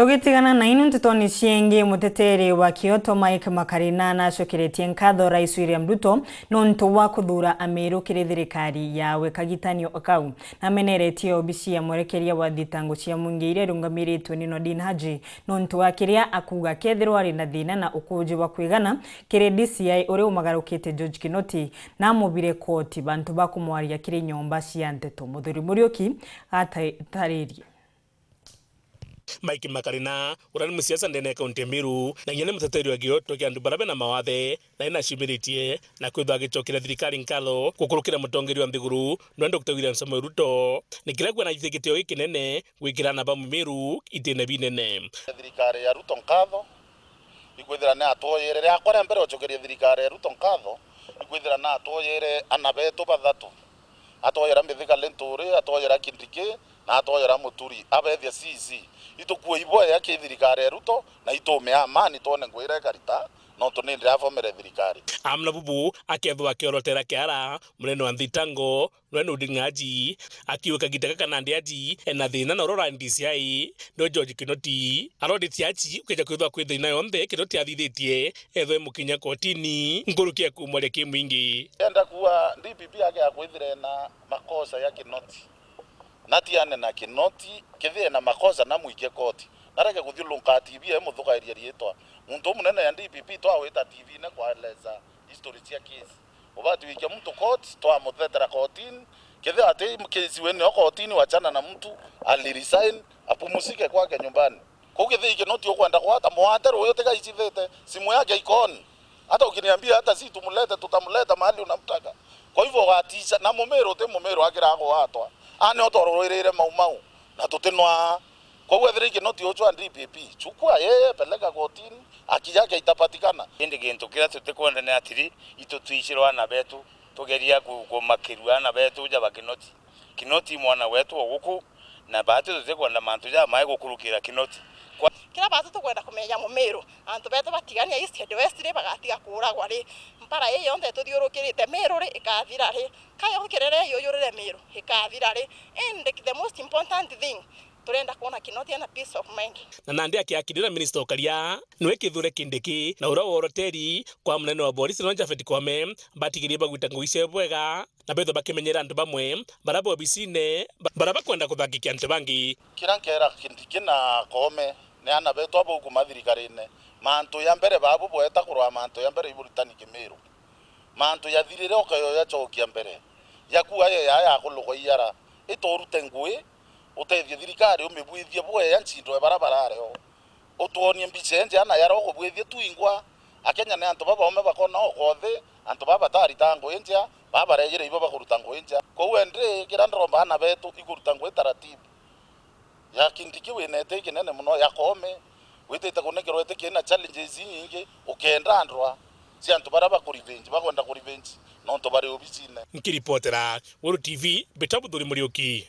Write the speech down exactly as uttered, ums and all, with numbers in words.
Tugitigana na inu ntetoni ciengi, muteteri wa Kioto Mike Makarina nacokeretie nkatho Rais William Ruto nontu wa kuthura Amiru kiri thirikari yawe kagitanio kau. Nameneretie obici ya mwerekeria wa thitango cia mwingi iria irungamiritwe ni Noordin Haji nontu wa kiria akuuga kethirwa ari na thina na ukuuji bwa kwigana kiri D C I uria umagarukite George Kinoti, na amubire koti bantu ba kumwaria kiri nyomba cia nteto. Muthuri Muriuki ataririe. Mike Makarina, uria ni musiasa ndene ya kaunti ya Meru, na inya ni muteteri wa Kioto kia antu baria bena mawathe, na ni naciumiritie na kwithwa agicokeria thirikari nkatho gukurukira mutongeria wa nthiguru, nwe Doctor William Samoei Ruto, ni kiria kwina giti gitio gikinene gwikira ana ba Mumiru itine binene. Thirikari ya Ruto nkatho, ikwithira ni atwoyere, riakwa ria mbere ucokeria thirikari ya Ruto nkatho, ikwithira ni atwoyere ana betu bathatu. Atwoyera Mithika Linturi, atwoyera Kindiki, na atwoyera Muturi, abethia C C. Itukue iboya ki thirikari ya Ruto, na itume amani twone ngwira ikarita, nontu ni ndirathomere thirikari. Amna bubu akethwa akiorotera kiara, munene wa nthitango, nwe Noordin Haji, akiuga kagita gaka nandi Haji ena thina na uria urari D C I, nwe George Kinoti. Arorite Haji ukeja kwithwa kwi thina yonthe Kinoti athithitie, ethwe mukinya kotini, nkuruki ya kumwaria ki mwingi. Enda kuwa D P P ake akwithire na makosa ya Kinoti. Natiane na Kinoti, kethire na makosa na mwike koti. Nareke kuthiurunka T V e muthukairia riitwa. Muntu umunene ya D P P twawita T V-ine kwaeleza history cia case. Ubati wikia muntu court, twamuthetera kotini. Kethira ati case wene o kotini, wachana na mtu, ali resign, apumzike kwake nyumbani. Kuu githii Kinoti ukwenda kwata mwate ruyu tiga icithite, simu yake iko on. Hata ukiniambia hata si tumlete, tutamleta mahali unamtaka. Kwa hivyo watisha, na Mumiru ti Mumiru akira gwatwa. Ane utorurwirire Mau Mau, na tutinwa. Kwa hivyo ethira Kinoti ucwa D P P, chukua yeye, peleka kotini, haki yake itapatikana. Indi gintu kiria tutikwenda ni atiri, itu twicirwa ana betu, tugeria ku-, kumakirua ana betu jaba Kinoti. Kinoti mwana wetu o guku, na baati tutikwenda mantu jamai gukurukira Kinoti. Kwa- Kiria baati tukwenda kumenya Mumiru, antu betu batigania East and West ri, bagatiga kuuragwa ri, mpara ii yonthe ituthiurukirite Miru ri, ikathira ri, kayo kirere yuyurire Miru, ikathira ri. And the most important thing, turenda kwona Kinoti ena peace of mind. Na nandi akiakirira minista ukaria, nwe Kithure Kindiki, na uria woroteri kwa munene wa borisi nwe Japhet Koome, batigirie bagwita ngugi ciao bwega, na bethwe bakimenyera antu bamwe baria ba obisine, ba-, baria bakwenda kuthangikia antu bangi. Kiria nkeera Kindiki na Koome, ni ana betu aba ukuma thirikarine, mantu ya mbere babu bweta kurwa mantu ya mbere iburitani Kimiru. Mantu yathirire ukayo yacokia mbere. Yakua ye ya yakulugwa iara. Iturute ngui, utethie thirikari umibwithie bwea nchindo ya baria barari o. Utwonie mbica injea na yara ukubwithie twingwa. Akenya ni antu babaome bakona o kothi, antu baba batarita ngui njea, baba barejire ibo bakuruta ngui njea. Kwou endi kiria ndiromba ana betu ikuruta ngui taratibu. Ya Kindiki wina iti kinene mono, ya Koome witite kunekerwa iti kina challenges inyingi, ukenda ndwa cia antu baria bakurevenge, bakwenda kurevenge nontu bari obisine. Nkiripotera Weru T V, mbita Muthuri Muriuki.